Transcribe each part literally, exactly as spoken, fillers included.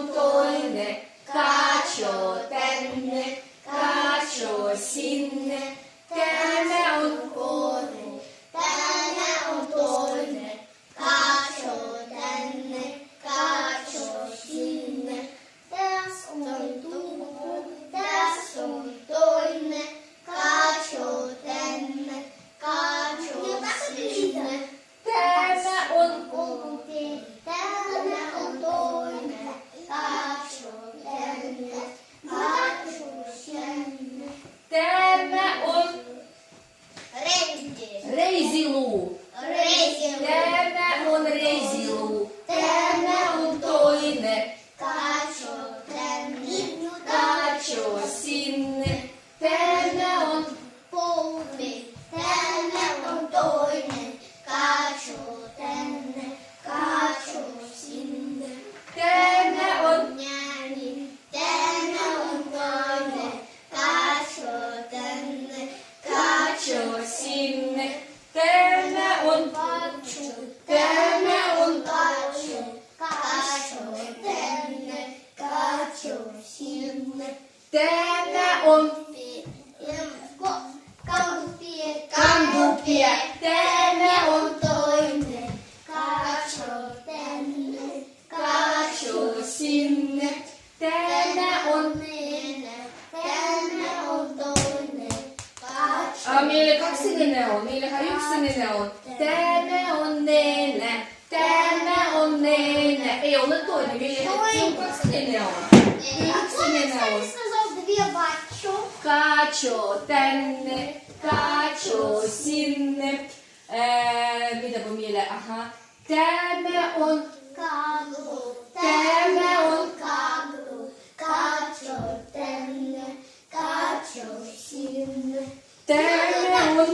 toine, kačio tenne, kačio sinne, teemme on poome, teemme on toine, kačio tenne, kačio sinne. Dás on tupu, dás on toine, kačio tenne, kačio sinne. Teemme on uute, teemme on toine, kačio tenne, kačio sinne. Teemme on reisi. Reisiluu. Reisiluu. Teemme on reisiluu. Teemme on toine. Kačio tenne. Kačio sinne. Teemme on poome. Teemme on toine. Kačio tenne. Kačio sinne. Teemme on njeani. Teemme on toine. Kačio tenne, kačio sinne. Teemme on paču, teemme on paču, kačio tenne, kačio sinne. Teemme on kanduppie, kanduppie, teemme on toine, kačio tenne, kačio sinne. Teemme on nenä. Teemme on toinen. Kačio. Aa, meilä kaksi nenää on. Meilä hän yksi nenä on. Teemme on nenä. Teemme on nenä. Ei ole toinen. Meilä hän kaksi nenää on. Yksi nenä on. Kačio tänne. Kačio sinne. Ää, mitäpä meilä? Aha. Teemme on. Kačio. Teemme on. Kačio. Kačio tänne. Kačio sinne. Teemme on.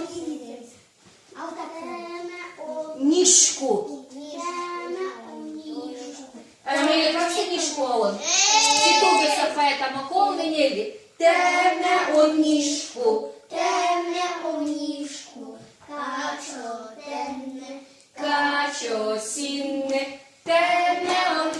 Auta. Teemme on. Nišku. Teemme on nišku. Ää, meilä kaksi niškua on. Sitten uudestaan faetaan kolme, neljä. Teemme on nišku. Teemme on nišku. Kačio tänne. Kačio sinne. Teemme on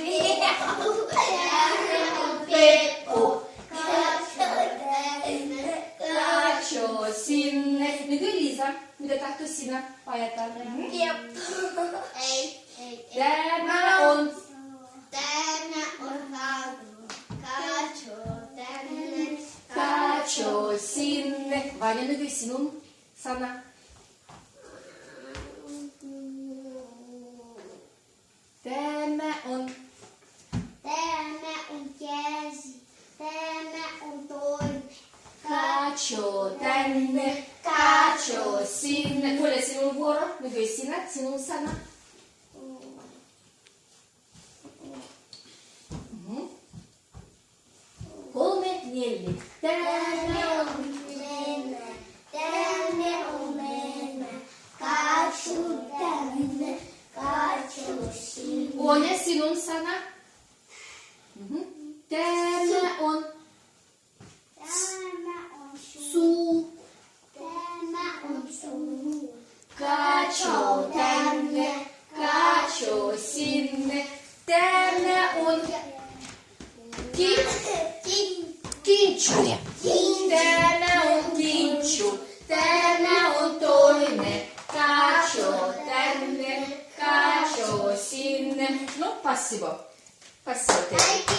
peppu. Kačio tänne. Kačio sinne. Nykyisin Liisa, mitä tahtoisit sinä faeta? Mhm. Peppu. Ei, ei, ei. Teemme on. Teemme on kačio. Kačio tänne. Kačio sinne. Vanja, nykyisin sinun sana. Teemme on. Teemme on keasi. Teemme on toinen. Kačio tänne. Kačio sinne. Kuule, sinun vuoro. Nykyisin sinä, sinun sana. Mhm. Kolme, neljä. Teemme on nenä. Teemme on nenä. Kačio tänne. Kačio sinne. Ole sinun sana. Mhm. Teemme on. Teemme on suu. Teemme on suu. Kačio tänne, kačio sinne. Teemme on ki-, kinkku. Teemme on kinkku. Teemme on toinen. Kačio tänne, kačio sinne. No, passivo. Passivo.